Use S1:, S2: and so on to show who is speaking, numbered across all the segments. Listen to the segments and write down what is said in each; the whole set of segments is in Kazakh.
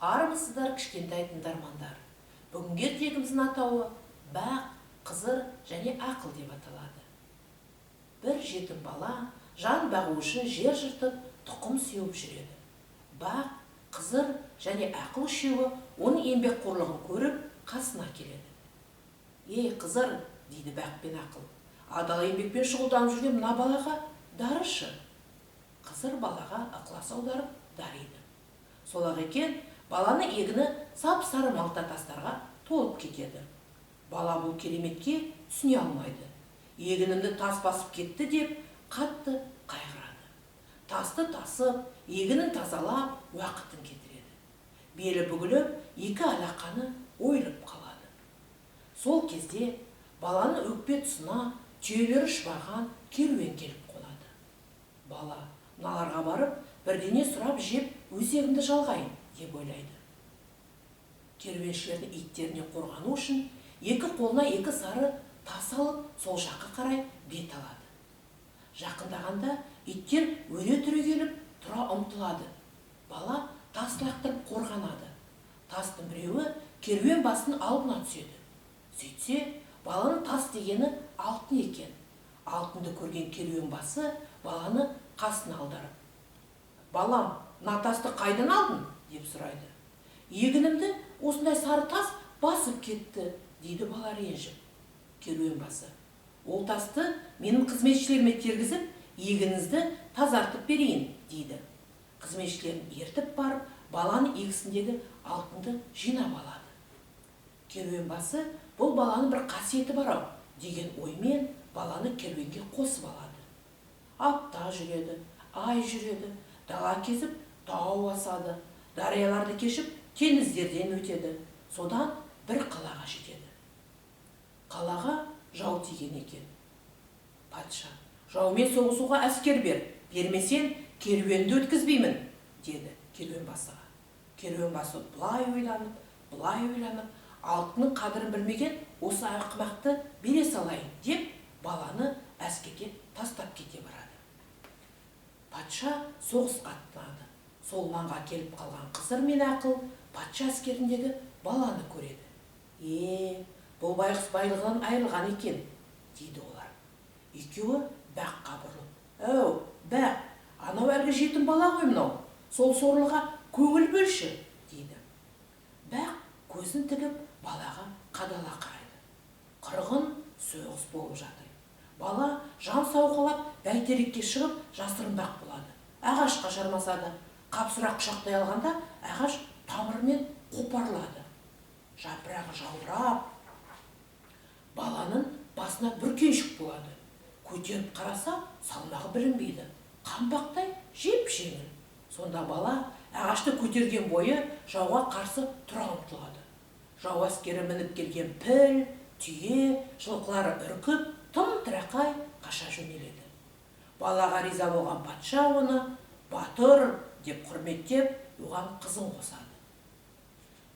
S1: Армысыздар, кішкентай тыңдармандар! Бүгінгі ертегіміздің атауы «Бақ, Қызыр және Ақыл» деп аталады. Бір жетім бала жан бағу үшін жер жыртып, тұқым сеуіп жүреді. Бақ, Қызыр және Ақыл үшеуі оның еңбекқорлығын көріп, қасына келеді. «Ей, Қызыр, – дейді Бақ пен Ақыл, – адал еңбекпен шұғылданып жүрген мына балаға дарышы». Қызыр балаға ықылас аударып дариды. Сол-ақ екен, баланың егіні сап сары малта тастарға толып кетеді. Бала бұл кереметке түсіне алмайды. «Егінімді тас басып кетті», – деп қатты қайғырады. Тасты тасып, егінін тазалап, уақытын кетіреді. Белі бүгіліп, екі алақаны ойылып қалады. Сол кезде баланың өкпе тұсына түйелері шұбаған керуен келіп қонады. Бала: «Мыналарға барып, бірдеңе сұрап жеп, өзегімді жалғайын», – деп ойлайды. Керуеншілердің иттерінен қорғану үшін екі қолына екі сары тас алып, сол жаққа қарай бет алады. Жақындағанда иттер өре түрегеліп тұра ұмтылады. Бала тас лақтырып қорғанады. Тастың біреуі керуен басының алдына түседі. Сөйтсе, баланың тас дегені алтын екен. Алтынды көрген керуен басы баланы қасына алдырып: «Балам, мына тасты қайдан алдың?» – деп сұрайды. «Егінімді осындай сары тас басып кетті», – дейді бала ренжіп. Керуен басы: «Ол тасты менің қызметшілеріме тергізіп, егініңізді тазартып берейін», – дейді. Қызметшілерін ертіп барып, баланың егісіндегі алтынды жинап алады. Керуен басы: «Бұл баланың бір қасиеті бар ау», – деген оймен баланы керуенге қосып алады. Апта жүреді, ай жүреді, дала кезіп, тау асады, дарияларды кешіп, теңіздерден өтеді. Содан бір қалаға жетеді. Қалаға жау тиген екен. Патша: «Жаумен соғысуға әскер бер, бермесең, керуенді өткізбеймін», – деді керуенбасыға. Керуенбасы былай ойланып, былай ойланып, «Алтынның қадірін білмеген осы ақымақты бере салайын», – деп баланы әскерге тастап кете барады. Патша соғысқа аттанады. Сол маңға келіп қалған Қызыр мен Ақыл патша әскеріндегі баланы көреді. «Е, бұл байғұс байлығынан айырылған екен», – дейді олар. Екеуі Баққа бұрылып: «Әу, Бақ, анау әлгі жетім бала ғой мынау, сол сорлыға көңіл бөлші», – дейді. Бақ көзін тігіп, балаға қадала қарайды. Қырғын соғыс болып жатыр. Бала жан сауғалап, бәйтерекке шығып жасырынбақ болады. Ағашқа жармасады. Қапсыра құшақтай алғанда, ағаш тамырымен қопарылады. Жапырағы жаудырап, баланың басына бүркеншік болады. Көтеріп қараса, салмағы білінбейді, қаңбақтай жеп жеңіл. Сонда бала ағашты көтерген бойы жауға қарсы тұра ұмтылады. Жау әскері мініп келген піл, түйе, жылқылары үркіп, тым тырақай қаша жөнеледі. Балаға риза болған патша оны батыр деп құрметтеп, оған қызын қосады.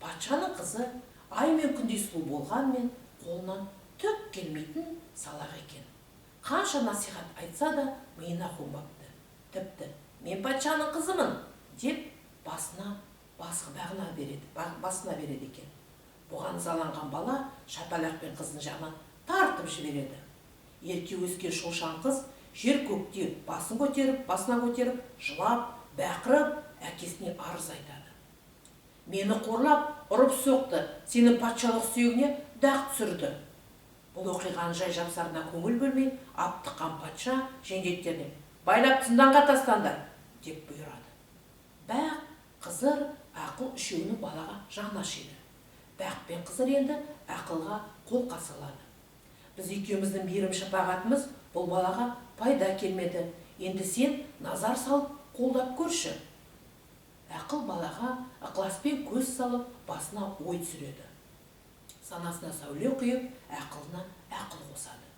S1: Патшаның қызы ай мен күндей сұлу болғанмен, қолынан түк келмейтін салақ екен. Қанша насихат айтса да, миына қонбапты. Тіпті «Мен патшаның қызымын» деп басына басқы бағына береді, басына береді екен. Бұған ызаланған бала шапалақпен қыздың жағынан тартып жібереді. Ерке өскен шошаң қыз жер көкте басын көтеріп, басына көтеріп, жылап бақырып, әкесіне арыз айтады: «Мені қорлап, ұрып соқты, сенің патшалық сүйегіне дақ түсірді». Бұл оқиғаның жай жапсарына көңіл бөлмей аптыққан патша жендеттеріне: «Байлап, зынданға тастаңдар», – деп бұйырады. Бақ, Қызыр, Ақыл үшеуінің балаға жаны ашиды. Бақ пен Қызыр енді Ақылға қолқа салады: «Біз екеуміздің мейірім шапағатымыз бұл балаға пайда келмеді, енді сен назар салып, қолдап көрші». Ақыл балаға ықыласпен көз салып, басына ой түсіреді, санасына сәуле құйып, ақылына ақыл қосады.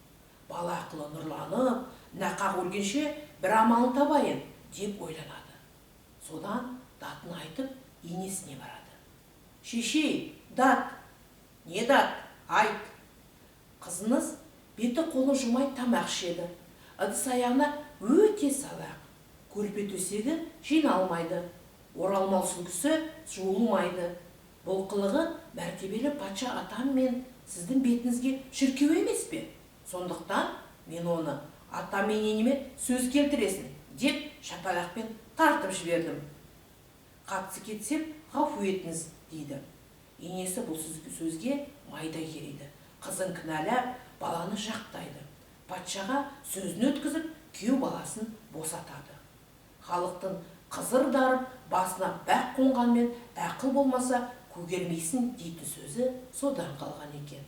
S1: Бала ақылы нұрланып, «Нақақ өлгенше, бір амалын табайын», – деп ойланады. Содан датын айтып, енесіне барады: «Шешей, дат!» «Не дат, айт!» «Қызыңыз беті қолын жумай тамақ ішеді, ыдыс аяғына өте салақ, көрпе төсегі жиналмайды». Оралмал сүлгісі жуылмайды. Бұл қылығы мәртебелі патша атам мен сіздің бетіңізге шіркеу емес пе? Сондықтан мен оны атам мен енеме сөз келтіресің деп шапалақпен тартып жібердім. Қатысы кетсем, ғафу етіңіз, дейді. Енесі бұл сөзге майдай ериді. Қызын кінәлап, баланы жақтайды. Патшаға сөзін өткізіп, күйеу баласын босатады. Халықтың қызыр дарып, басына бақ қонғанмен, ақыл болмаса көгермейсің дейтін сөзі содан қалған екен.